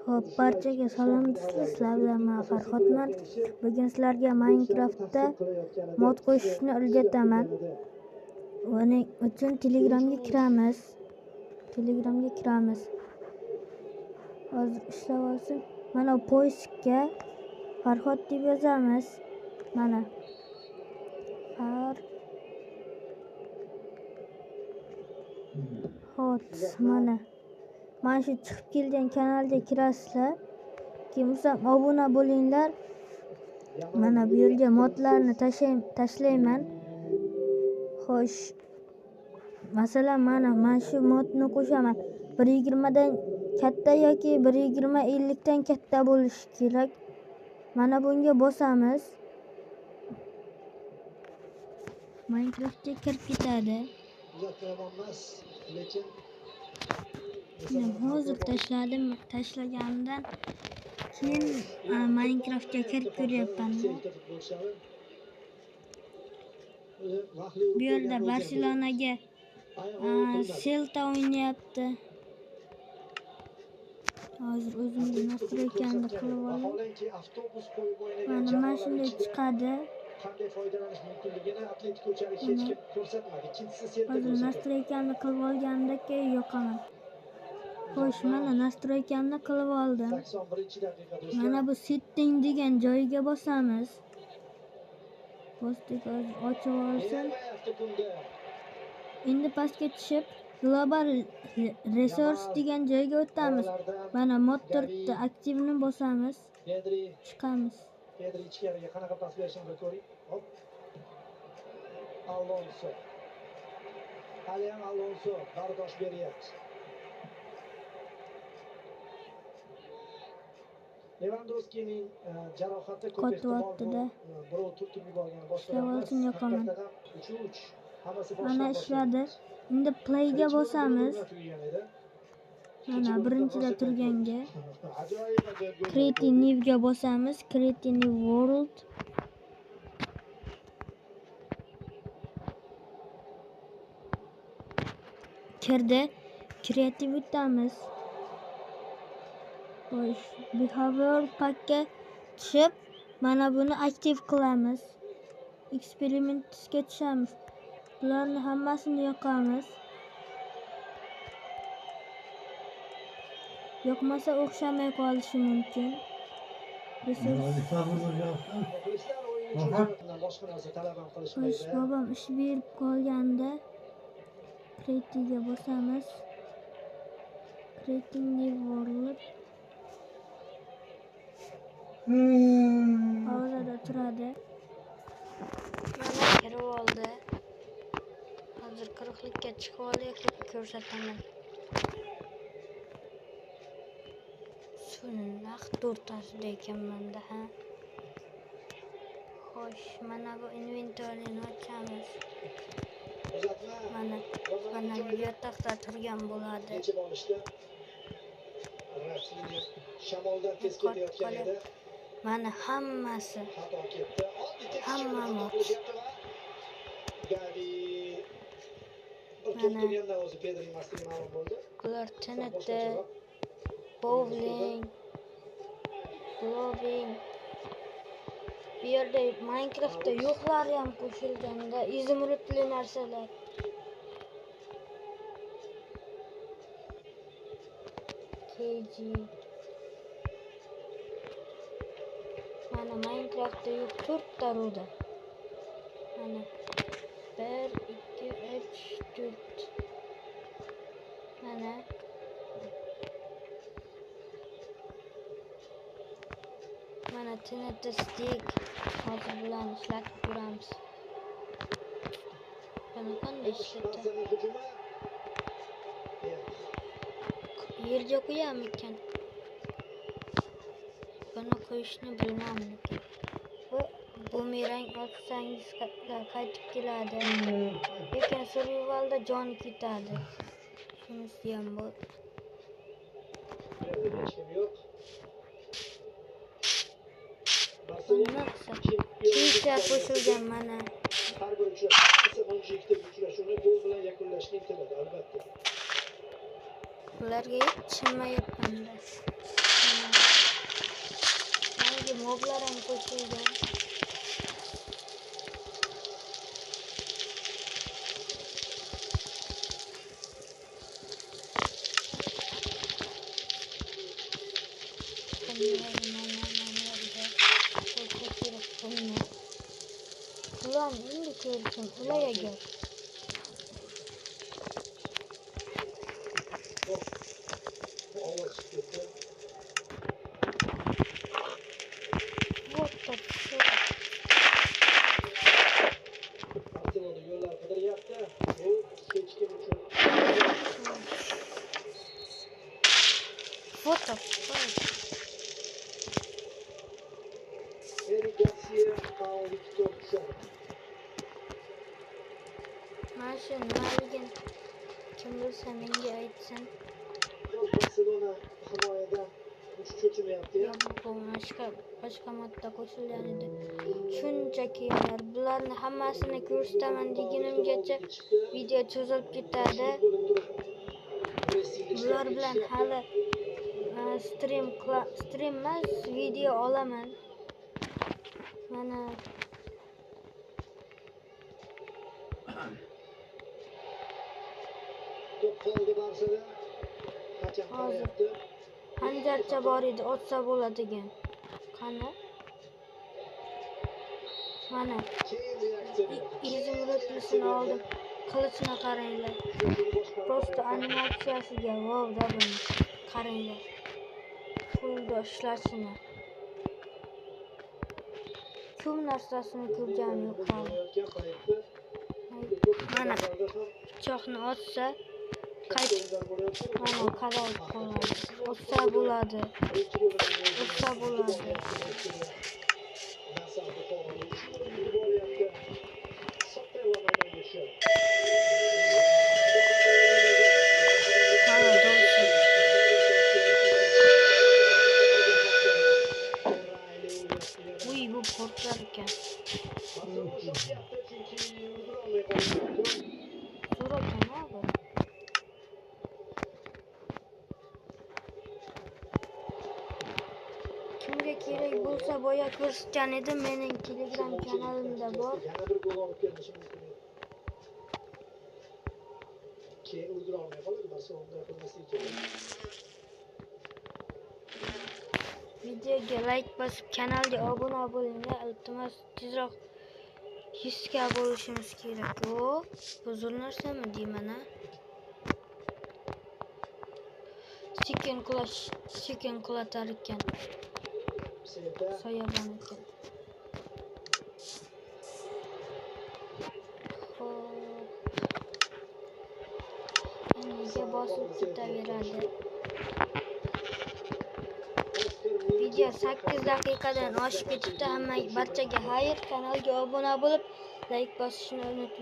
Xo'p, barchaga salom do'stlar, sizlar bilan men Farhodman. Bugun sizlarga Minecraftda mod qo'shishni o'rgataman. Buning uchun Telegramga kiramiz. Telegramga kiramiz. Hozir ishlab olsin. Mana poiskga Farhod deb yozamiz. Mana Farhod, mana. Mana shu chiqib kelgan kanalga kirasizlar. Keyin bo'lsa obuna bo'linglar. Mana bu yerga modlarni tashlayman. Xo'sh. Masalan, mana shu modni qo'shaman. 1.20 dan katta yoki 1.20.50 dan katta bo'lishi kerak. Mana bunga bosamiz. Minecraftga kirib ketadi. Hozir tashladim, tashlaganimdan keyin Minecraftga kirib ko'ryapman. Bu yerda Barselonaga Celta o'ynayapti. Hozir o'zimga nastroykamni qilib olay. Mana shunday chiqadi. Qanday foydalanish mumkinligini Atleticochalik hech kim ko'rsatmadi. Ikkinchisi Celta. Hozir nastroykamni qilib olganimdan keyin yoqaman. Xo'sh, mana nastroykamni qilib oldim. Mana bu setting degan joyiga bosamiz. Bosdik, hozir ochib olsin. Endi pastga tushib global resource degan joyga o'tamiz. Mana mod turibdi, aktivni bosamiz. Chiqamiz. Pedri ichkariga qanaqa pas berishini bir ko'ring. Hop. Alonso. Hali ham Alonso bardosh beryapti. Lewandowskining jarohati ko'p ehtimol birov turtib yuborgani boshqa. 3-3. Hammasi mana ishladi. Endi playga bosamiz. Mana birinchida turganga Create New'ga bosamiz. Create New World. Kirdi. Creative o'tamiz. Xo'sh, Behavior Pack'ga tushib, mana buni aktiv qilamiz. Eksperimentga tushamiz. Bularni hammasini yoqamiz. Yoqmasa o'xshamay qolishi mumkin. Xo'sh, bobom ish berib qolganda Create'ga bosamiz. Creating New World. Pauzada turadi. Mana kirib oldi. Hozir 40likka chiqib olaylik, ko'rsataman. Suvni naq o'rtasida ekanmanda, ha. Xo'sh, mana bu inventorini ochamiz. Mana bu yotoqda turgan bo'ladi. Mana hammasi. Hamma mod. Mana bular TNT, bowling, glowing. Bu yerda Minecraftda yo'qlari ham qo'shilganda izumrudli narsalar. KG. Mana Minecraftda yo'q 4 ta ruda. Mana 1 2 3 4. Mana mana TNT stick. Hozir bularni ishlatib ko'ramiz. Buni qanday ishlatadi? Yerga qo'yamikan? Buni qo'yishni bilmadim. Bu bumerang otsangiz qaytib keladi. Lekin survivalda jon ketadi. Shunisi ham bor. Kecha qo'shilgan mana. Har bir uchrashuvni gol bilan yakunlashga intiladi albatta. Ularga tushunmayapman. Yangi moblar ham qo'shilgan. Ulan endi ko'rishim ular agar. What the fuck? Barselona yo'llar qidiryapti. Bu hech kim uchun. What the fuck? Eric Garcia, Pau Victor Chong. Mana shu nimaligini kim bilsa menga aytsin. Barselona himoyada cho'chimayapti. Bu boshqa modda qo'shilgan edi. Shuncha kiyimlar, bularni hammasini ko'rsataman degunimgacha video cho'zilib ketadi. Bular bilan hali stream emas, video olaman. Mana hozir xanjarcha bor edi, otsa bo'ladigan. Qani? Mana izumrudlisini oldim. Qilichni qaranglar. Prosta animatsiyasiga vau da buni. Qaranglar. Pulda ishlashini. Ko'p narsasini ko'rganim yo'q hali. Mana pichoqni otsa qaytib mana qadalib qoladi. Otsa bo'ladi. Otsa bo'ladi. Mana do'stlar. Uy, bu portlar ekan. Zo'r ekan bu. Kimga kerak bo'lsa boya ko'rsatgan edim, mening Telegram kanalimda bor. Yana bir gol olib kelinishi mumkin. Keyin urdura olmay qoladi, Barselona unday qilmasligi kerak. Videoga like bosib, kanalga obuna bo'linglar, iltimos, tezroq 100 ga bo'lishimiz kerak. O, bu zo'r narsami deyman a? Sekin qulash, sekin qulatar ekan. Soyabon ekan. Xo'p. Nega bosib ketaveradi? Video 8 daqiqadan oshib ketibdi. Hamma barchaga xayr. Kanalga obuna bo'lib, like bosishni unutmang.